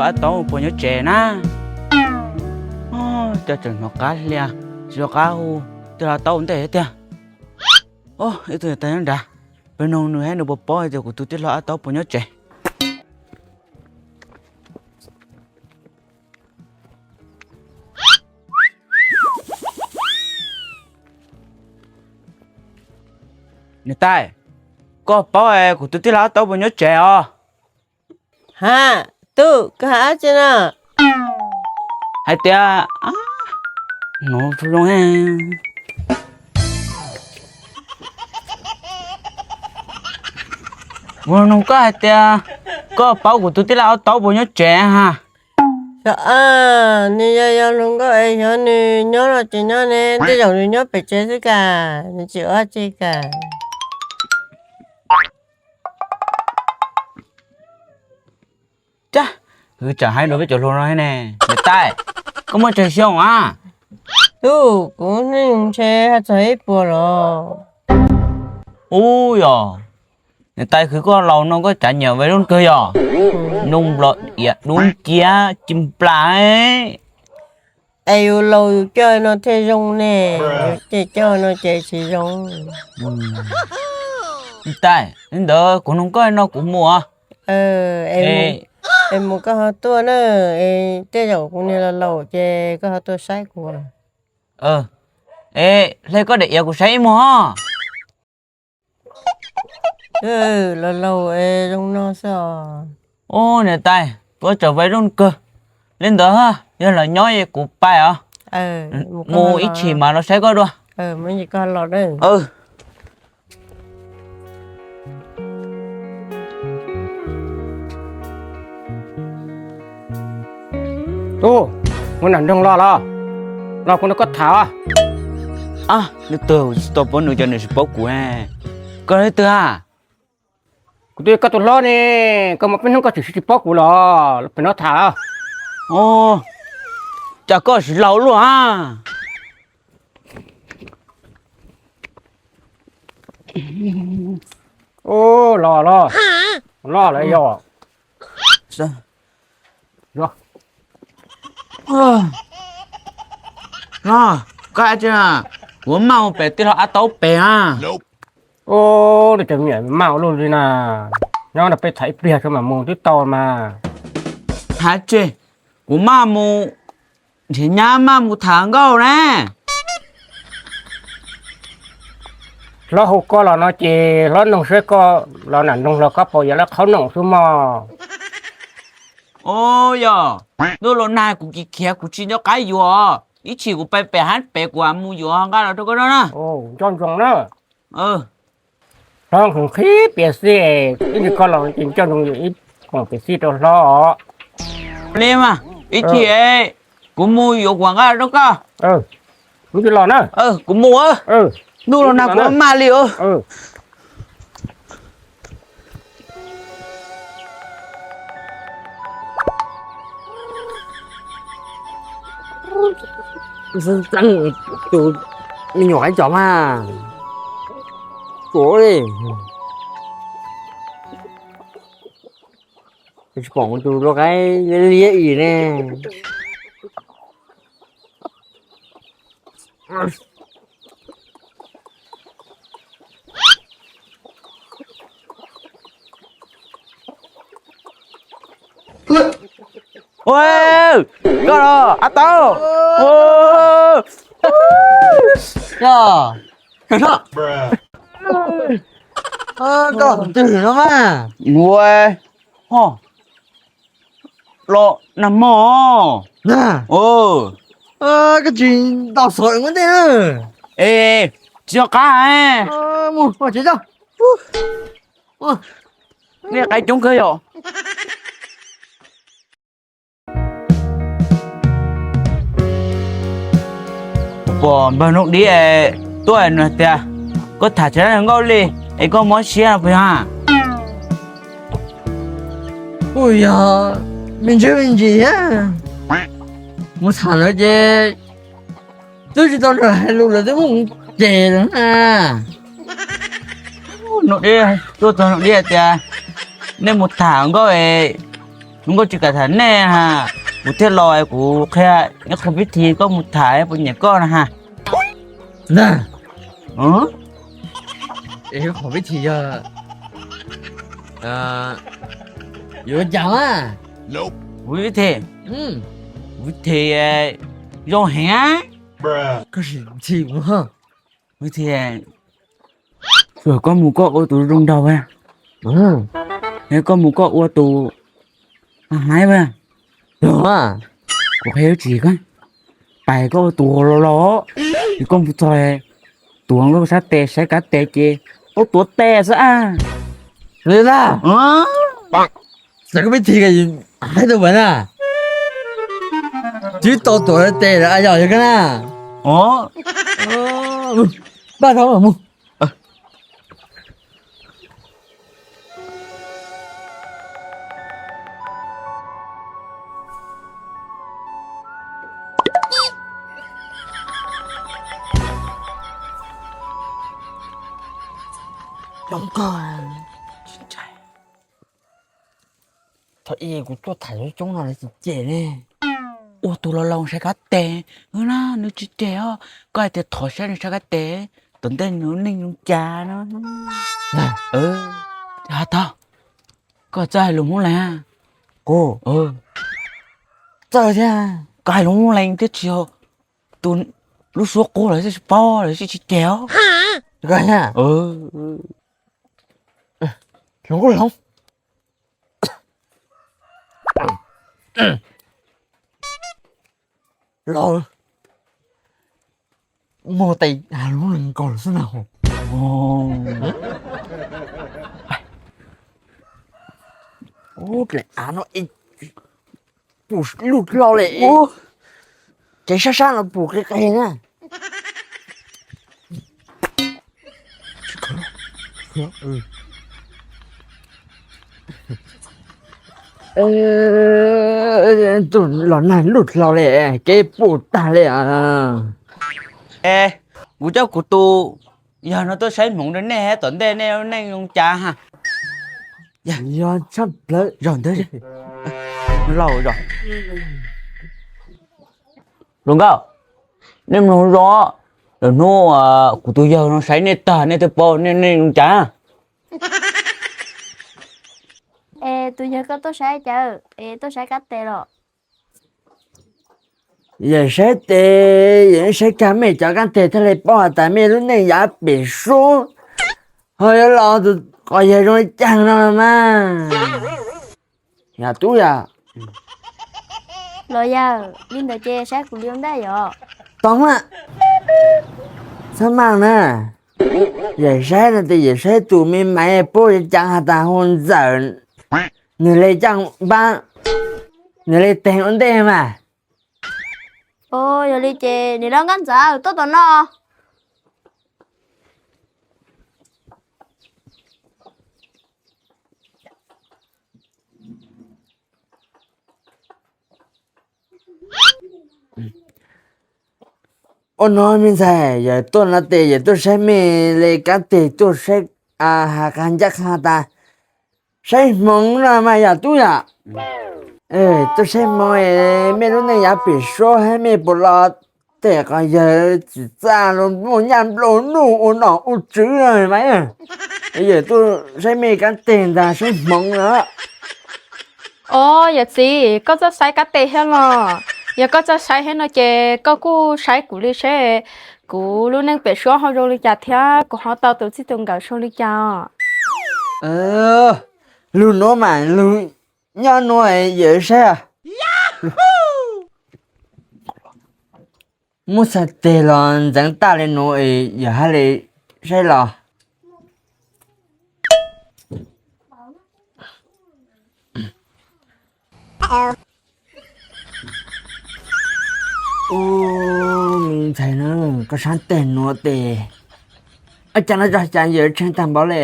pab taub puas nyob tsev na. Coj tseem hnov qab hlia, tsis nco qab hu tij laug Aub ua ntej thiab tiag. Ib tug niam tais nyob nrad, peb noog nws saib nws puas paub hais tias kuv tus tij laug Ab Taub puas nyob tsev. Niam tais, koj paub kuv tus tij laug Ab Taub puas nyob tsev os? Ha, tub, koj hais dab tsi no? Hais tias, no zoo, kuv noog koj hais tias koj paub kuv tus tij laug Ab Taub puas nyob tsev ha? Xyov, nws yog yog hluas nkauj es xyov nws nyob no ces nyob ne, tej zaum nws nyob pem tsev xwb kas, nws tsis ua dab tsi kas. Cas, wb tseem hais dua peb cov hluas no ne. Niam tais, koj muaj tsawg xyoo a? Tub, kuv ntshe txog ib puas los. Ub yog, niam tais khwv koj laus no koj tsav nyiam vaiv rooj kawg yog? Noog nplom iav dub nciab ci nplas. Es yus laus yus coj no thiaj zoo ne, yus ces coj no ces tsis zoo. Niam tais, li ntawd kuv noog koj no kuv mus. Es mus koj ho tuaj na, es tej zaum kuv niag laus laus ces koj ho tuaj saib kuv. Es hle koj daim iav kuv saib ib muag os. Laus laus es zoo no xwb os. Ub, niam tais, kuv tseem vaiv rooj kawg. Li ntawd yog los nyob es kuv pais os. Mus ib chim mas los saib koj dua. Tub, muaj nam nroog los los, los kuv nrog koj tham. Leej twg, tsis tau paub nws ces nws tsis paub kuv. Koj leej twg a? Kuv twb yog koj tus hlob ne, koj mus peb hnub koj tseem tsis paub kuv los pem no tham. Cas koj tsis laus luaj a? Los los, los lawm yog. Koj, kuv maj mus pem tij laug Ab Taub pem a. Ub, maj ua luaj li na, nyob no peb tham ib pliag tso mam mus twb tau mas. Hais tseg, kuv maj mus nrhiav nyab maj mus tham nkauj ne. Hlob hu koj los no ces hlob noog saib koj los nam nroog los koj puas yog lawv qhaub noom xwb mog. Ub yog, ntuj los nag kuv kiv khiav kuv tsis nco qab yuav, ib chim kuv pais pem hab pem kuv mus yuav nqa los rau koj na. Nco ntsoov na. Hlob nqhis piam xij, ib ntsis koj los ces nco ntsoov yuav ib poom piam xij rau hlob os. Li mas, ib chim kuv mus yuav kuv nqa los rau koj. Kuv tsis los na. Kuv mus, ntuj los nag kuv maj li. Tus me nyuam qaib cov mas, tsis pom tus lau qaib liab liab ib ne. Koj los Ab Taub. Koj twg no mas? Ua, ho, los nag hmo. Koj tsis ntaus xov ua ntej na. Es tsis nco qab. Mus ua tsev tso. Nej qaib coob kawg yom. Pom npawg Nuj Dib tuaj nws tias koj tham tsis tau nkauj li es koj mob siab no puas yog? Kuj yog me ntsis me ntsis thiab. Mus tham lawv ces twb tsis tau nrog hais lus lawv twb muab kuv cem lawm na. Nuj Dib, tuaj txog Nuj Dib hais tias nej mus tham nkauj es Nkauj tsis kam tham nej ha, kuv thiaj los kuv qhia ib qho vib thi koj mus tham puas nyiam koj na ha. Qhov vib thi yog yuav cas a? Kuv vib thi, kuv vib thi zoo heev. Koj sim chim mus. Vib thi, koj mus koj ua tus zoo nraug, koj mus koj ua tus hais, kuv qhia tsis koj, pais koj ua tus los los, koj mus txog tuav nkauj sab tes saib kav tes ces tau tuav tes xwb a. Li na, xav koj vib thi hais tus pais na, twb tau tuav tes lawm yog yog koj na. Paj tau mus. Thaum ub kuv tuaj tham coob coob no lawv tsis cem ne. Ua tus los laus saib kav tes, nws tsis cem os. Koj hais tias thov saib nws saib kav tes, tom ntej nws neej zoo cas no. Has tau, koj txawj hais lus Hmoob Lees? Kuv txawj thiab. Koj hais lus Hmoob Lees thiab tsis yog tus lub suab qub lawv tsis paub lawv tsis cem os. Hloov kuj hloov. Los, muag tes hloov nkaus xwb na. Ub, daim av no pum luj hlo li. Ces sab sab no pum qis qis na. Tus los nag luj hlo li, kev pum tag li. Kuv coj kuv tus yawg no tuaj saib hmoov rau nej, tom ntej nej neej zoo cas ha. Yog tshaj plaws. Zaum ntawd lauj, hluas nkauj, nej mloog zoo, lwm hnub kuv tus yawg no saib nej tag nej twb paub nej neej zoo cas. Es tus yawg koj tuaj saib cas, es tuaj saib kab tes los? Yawm saib tes, yawm saib kag mej cov kab tes thiaj li paub has tas mej lub neej yav pem suab ho yuav los tus qos yawg zoo li cas no mas. Yog tub yog. Los yawg, li ntawd ces saib kuv li ua ntej yom? Tau mas, txhob maj na. Yawm saib no ces yawm saib tus me maiv pub li cas has tas hu Ntxawm, nws li caaj npab, nws li teeg ua ntej mas. Yog li ces nim no Nkauj Ntxawm tuaj tom no. Ua no me ntxhais, yawm tuaj no tes yawm tuaj saib mej li kab tes tuaj saib, has qas ncaj qha tas saib hmoov no mas yog tub yom. Tuaj saib hmoov, mej lub neej yav pem suab hab mej puas los tej qos yawg txim txaj los muaj nyaj nplua nuj ua nom ua tswv no mas. Yawm tuaj saib mej kab tes ntag saib hmoov no. Os yawm txiv, koj txawj saib kab tes thiab los? Yog koj txawj saib thiab no ces koj kuj saib kuv li seb kuv lub neej pem suab ho zoo li cas thiab kuv ho tau tus txij tus nkawm zoo li cas os. Lug nuav mas lug nyob nuav yawm saib. Muab txhais teg los ntxeev tag li nuav yawm hab li saib los. Ub, me ntxhais na, koj saib teg nuav tes, ua cas no zog cas yawm tshee tag npaum le.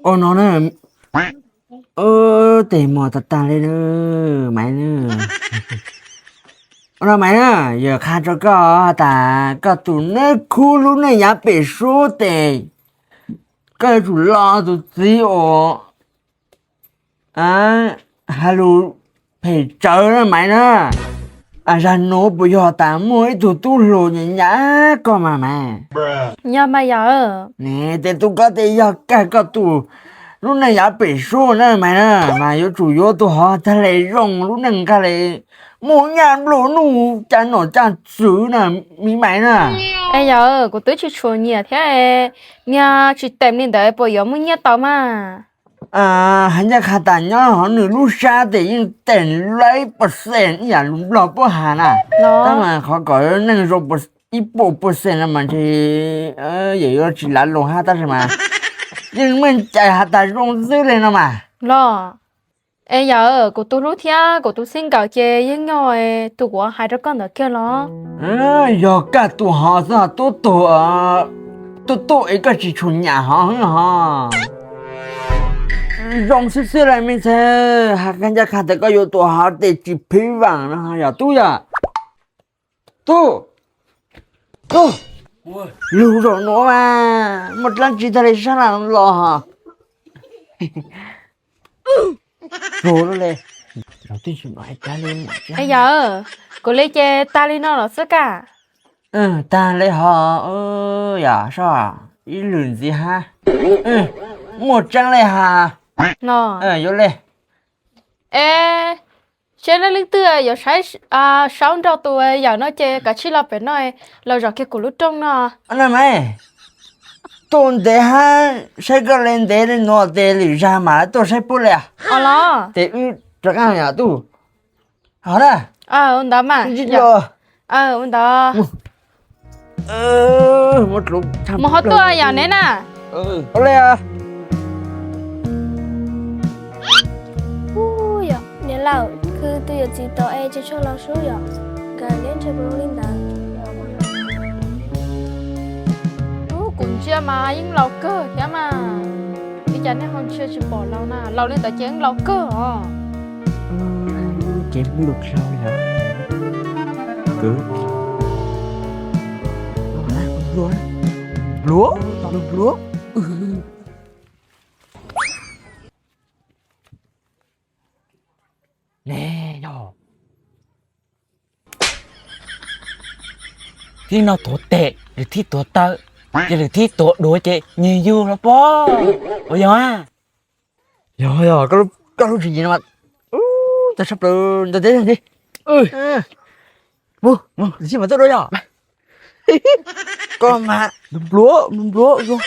Ua no na, tes mos tag tag li na, Maiv na. Ua no Maiv na, yawm qha rua koj tas koj tus nab khub lub neej yav pem suab tes koj yuav tsum los tus txiv uas Hais lus phem tsawv na Maiv na. Zag nuav puas yog tas muaj ib tug tub hluas nyam nyam koj mas Maiv? Yog mas yawm. Ne tes tub koj tes yog kag koj tus lub neej yav pem suab na Maiv na, mas yuav tsum yuav tus hov tag le zoo lub neej nqag le, muaj nyaj nplua nuj caj nom caj tswv na, me Maiv na. Es yawm, kuv twb tsis tshua nyiam thiab, niag tsis teem li ntawd puas yuav muaj nyiaj tau mas? Hais ncaj qha tas nyob hauv nws lub sab tes yeej teem laib percent ib yam lus Nplog puab has na. Tab mas qhov kom neej zoo ib puas percent no mas ntshe yawm yuav tsis lav lus hab tab sis mas yeej meej cai has tas zoo xwb li no mas. Los, es yawm, kuv tus hlub thiab kuv tus txij nkawm ces yeej yog tus kuv hais rau koj ntawd kiag los? Yog kag tus hov xwb, tub tuag, tub tuag es koj tsis tshua nyam hov hov. Zoo xwb xwb li me ntxhais, hais ncaj qha tas koj yuav tus hov tes tsis phiv vaam no yog tub yog. Tub, tub, lug zaum nuav mas muaj dlaab tsi tag li sab laj los hov. Es yawm, kuv li ces tag li no los xwb kag? Tag li hov, yog sab ib lwm ntxiv hab. Muaj tseeb li has. Yuav li. Es seb leej twg yuav saib saub nrog tus yawm no ces kav tsij los pem no, los zaum kiag kuv lub rooj no. Maiv, tuaj ntev hab saib koj le ntev le nuav tes lwm zag mam tuaj saib puab li. Los tes wb rov qab yom tub. Hov na, ntawd mas ua ntawd. Mus ho tuaj yom neb na. Niam laus, khw tus yawm txiv tod es tsis tshua laus sub yom, nkawd neb ntshe puas zoo li ntawd. Ub, kuv ntsia mas yeej laus kawg thiab mas. Ua cas nej ho ntsia tsis pom laus na, laus li ntawd ces yeej laus kawg os. Ces mus lus dlau li ntawd. Kwv, nplua, nplua, nplua. Ne yog thib no tuav tes, lwm thib tuav taw, ces lwm thib tuav duav ces nyiag yug los pob. Ua yog, yog yog koj lub tswv yim no mas txawv tshaj plaws ntawd tiag tiag. Mus mus, lwm thib mas tuaj dua yog. Koj mas nplua nplua nplua.